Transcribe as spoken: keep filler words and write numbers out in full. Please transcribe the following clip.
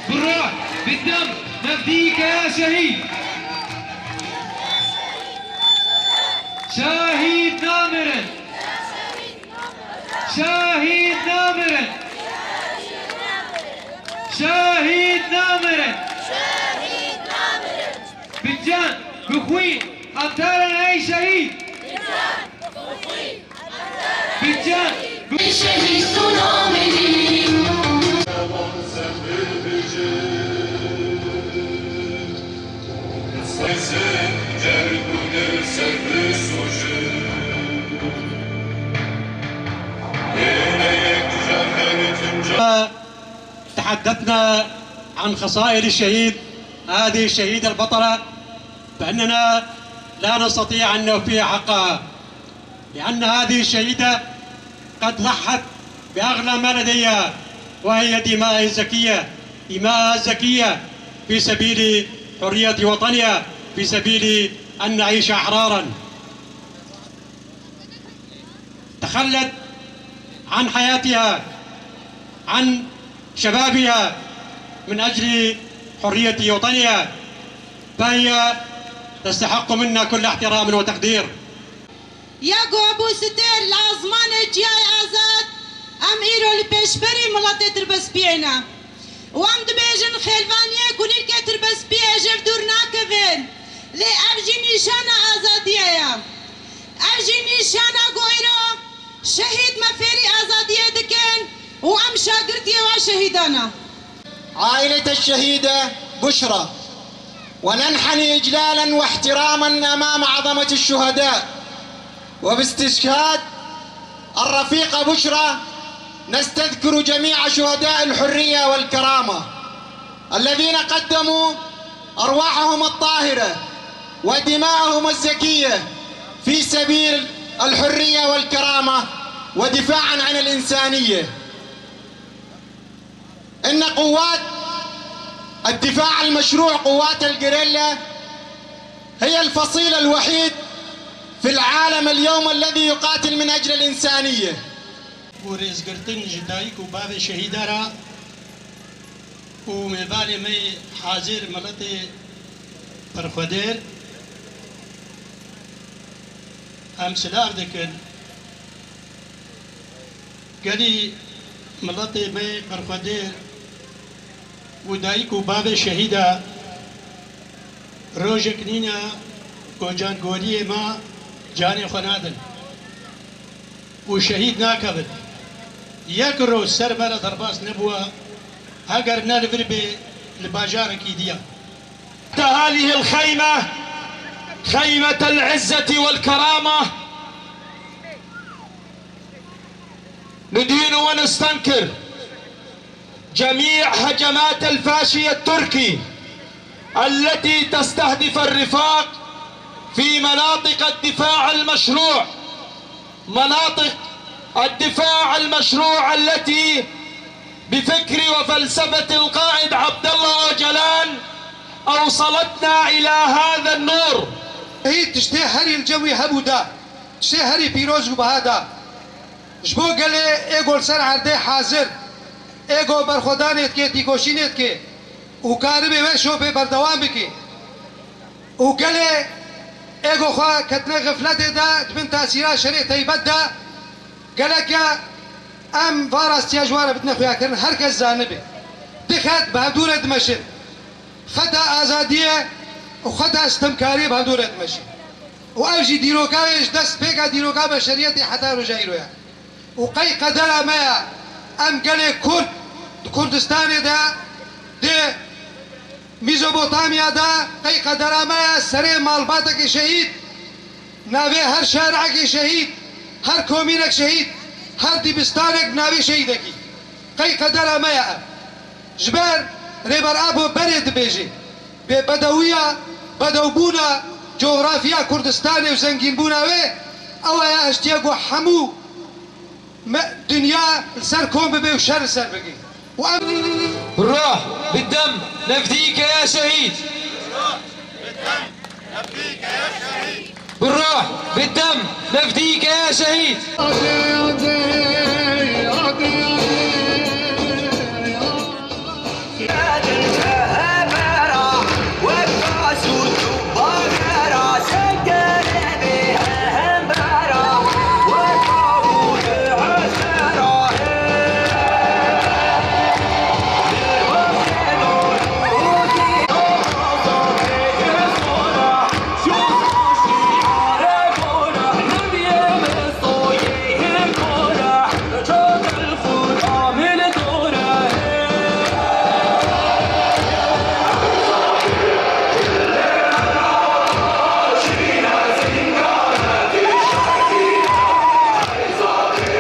بالروح، بالدم، نفديك يا شهيد. شهيد نامرن. شهيد نامرن. شهيد نامرن. Bi can, bi xwîn, em te re nayê şehîd. Bi can, bi Şehîd tu namê. تحدثنا عن خصائل الشهيد، هذه الشهيدة البطلة، فإننا لا نستطيع أن نوفيها حقها، لأن هذه الشهيدة قد ضحت بأغلى ما لديها، وهي دماء الزكية، دماء الزكية في سبيل حرية وطنها، في سبيل أن نعيش أحرارا. تخلت عن حياتها، عن شبابها، من أجل حرية وطنها، فهي تستحق منا كل احترام وتقدير. Ya ku hebû stêr li ezmanê çiyayê azad, em îro li pêşberî miletê Tirbespiyê ne. Û em dibêjin xêlvaniyê kulîlkê Tirbespiyê ji vir dûr nakevin. Lê ev jî nîşana azadiyê ye. Ev jî nîşana ku îro şehîd me fêrî azadiyê dikin û em şagirtiyê wa şehîdan e. عائلة الشهيدة بشرى، وننحني إجلالا واحتراما أمام عظمة الشهداء، وباستشهاد الرفيقة بشرى نستذكر جميع شهداء الحرية والكرامة الذين قدموا أرواحهم الطاهرة ودماءهم الزكية في سبيل الحرية والكرامة ودفاعا عن الإنسانية. إن قوات الدفاع المشروع، قوات الجريلا، هي الفصيل الوحيد في العالم اليوم الذي يقاتل من أجل الإنسانية. Bo rêzgirtin ji dayik û bavê şehîda re û mêvanê me yê hazir, miletê berxwedêr, em silav dikin. Gelî miletê me berxwedêr û dayik û bavê şehîda rojek nîne ku cangoriyê me canê xwe nadin û şehîd nakevin. Yek roj ser me re derbas nebûye, heger ne li vir bê li bajarekî diya. هذه الخيمة، خيمة العزة والكرامة، ندين ونستنكر جميع هجمات الفاشي التركي التي تستهدف الرفاق في مناطق الدفاع المشروع، مناطق الدفاع المشروع التي بفكر وفلسفة القائد عبد الله أوجلان أوصلتنا إلى هذا النور. Hî tiştê herî li cem wî hebû da, tiştê herî pîroz û biha da. Ji bo gelê ê ku li ser erdê hazir, ê ku berxwedanê dike, tîkoşînê dike û karibe wê şopê berdewam bike. Û gelê ê ku xwe ketine xifletê de, di bin tesîra şerê teybet de, geleke em va rastiya ji wan re bidine xuyakirin, her kes zanibe. Di xet bi hevdû re dimeşin. Xeta azadiyê û xeta stemkariyê bi hevdû re dimeşin. Û ev jî dîroka wê ji dest pêka dîroka beşeriyetê heta roja îro ye. Û qey qedera me ye, em gelê Kurd di Kurdistanê de, di Mîzopotamya de, qey qedera me ye serê malbatekê şehîd, navê her şarekê şehîd, her komînek şehîd, her dîbistanek navê şehîdekî. Qey qedera me ye ev. Ji ber Rêber Apo berê dibêje, bê bedewiya, bedewbûna coxrafiya Kurdistanê û zengînbûna wê, ew aya hiştiye ku hemû me, dinya li ser kom bibe û şer li ser bike. Û em بالروح، بالدم، نفديك يا شهيد. بالروح، بالدم، نفديك يا شهيد.